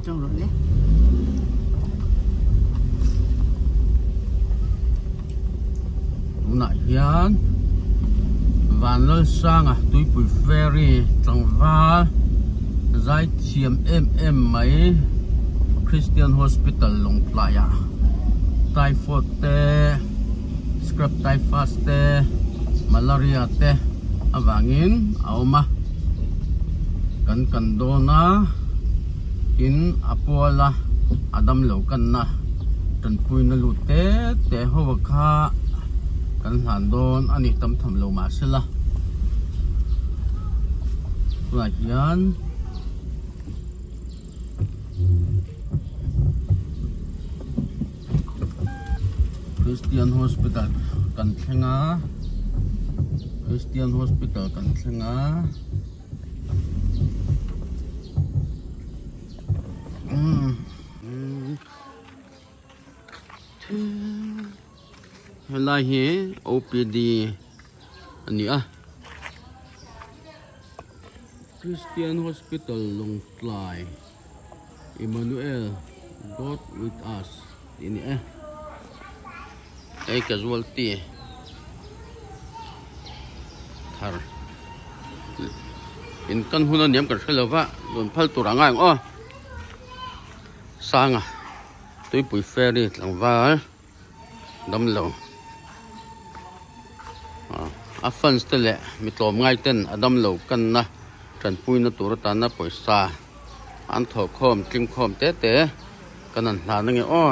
Tawng rawh le. Tunah hian Vanlalsanga tuipui ferry tlangval zai thiam em em mai Christian Hospital Lawngtlaiah typhoid te scrub typhus te malaria te avangin a awm a kan kan dawn a. Tin, a puala a damlo kanna tanpuina lut te te ho a kha kan hlan dawn a ni tam tham lo mah sela. Tunah hian Christian Hospital kan thleng a, Christian Hospital kan thleng a. Helai hi OPD a ni a Christian Hospital Lawngtlai Emmanuel God with us tih a ni e hei casualty thar in kan hun a niam kan hre lo va rawn phal tur a ngai ang aw sanga tuipui ferry tlangval damlo a fans te leh mi tlawm ngai ten a damlo kanna tanpuina tur atana pawisa an thawhkhawm tlingkhawm te te. Kan han hlan ange aw.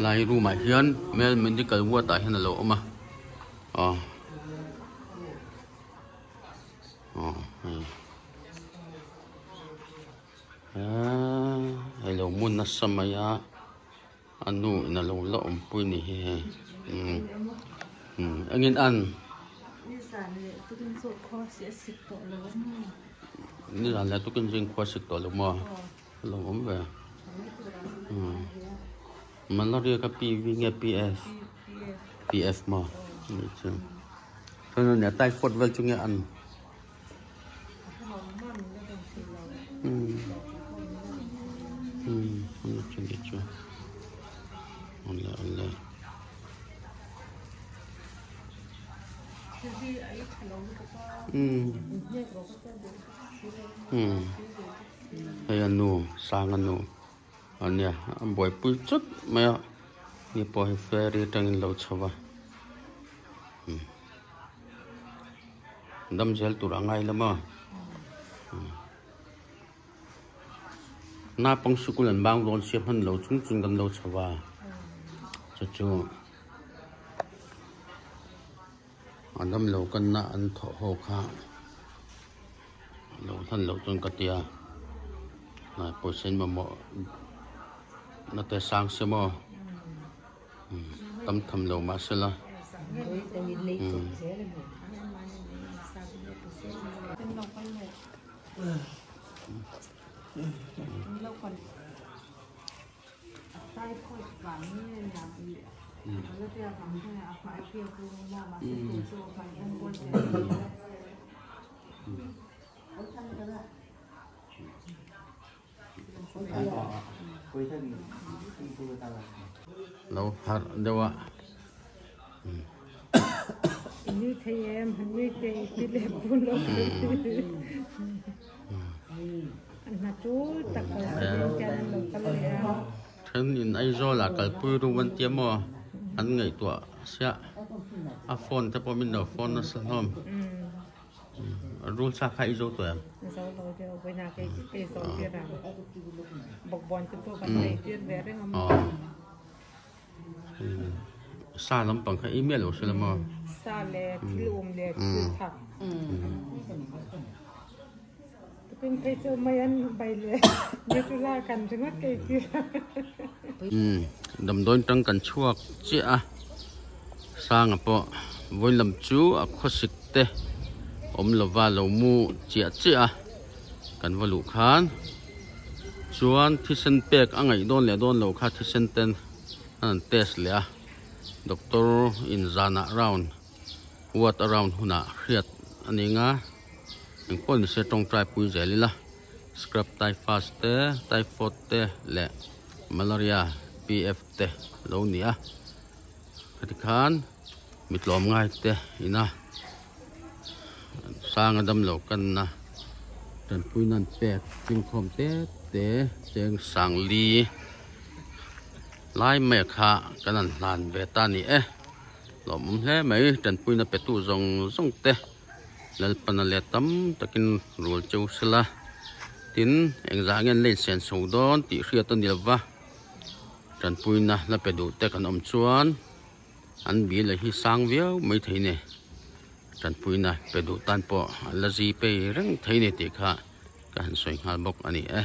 Lai room ah hian male medical ward ah hian a lo awm a aw. Aw hei. Hei lo hmun nasa mai a a nu in a lo la awmpui ni hi hei umm engin an nizan leh tukin zing khua sik tawh lo maw a lo awm ve umm malaria kha PV nge PF PF maw chuan typhoid vel chu nge an. Hei a nu sang a nu a nia a buaipui chawt mai a ni pawh hi ferry atangin lo chho va. Dam zel tur a ngai lo maw? Naupang sikul an bang dawn sia hman lo chung chung kan lo chho a, chu chu a dam lo kan na an thawh ho kha lo hlan loh chuan ka tia pawisa in mamawh na te sang se maw. Tam tham lo mah sela. Lo harh deuh a. Then in Aizawl ah kalpui ru an tia maw an ngaihtuah siah a phone te pawh min lo phone nasa hlawm. Rul sa kha i zo tawh em? Zo lo deuh vawiin ah kei kei zo tir ang. Bawkbawn te pawh kan nei tir ve reng a maw. Sa lampang kha i miah lo hre la maw? Sa leh thil um leh thil thak. Tupin phei chu mai an bai leh Nutella kan ringawt kei tir ang. Damdawiin tang kan chhuak chiah a, Sanga pawh vawiin lam chu a khawsik te awm lova lo mu chiah chiah a, kan va luh khan. Chuan thisen pek a ngaih dawn leh dawn loh kha thisen ten an han test leh a, doctor in zanah round ward a round hunah hriat a ni nga engpawh ni se tawngtai pui zel ila scrub typhus te typhoid te leh malaria pf te lo ni a heti khan mi tlawm ngai te ina sanga damlo kanna tanpui nan pek chingkhawm te te cheng sangli lai mai kha kan han hlan ve ta ni e lawmawm hle mai tanpuina pe tu zawng zawng te lalpana let tam takin rul cheu sela tin engzah nge an la insen chho dawn tih hriat a ni lova tanpuina la pe duh te kan awm chuan. An bil a hi sang viau mai thei ni tanpuina pe duh tan pawh a la zi pei reng thei ni tih kha ka han sawi nghal bawk a ni e.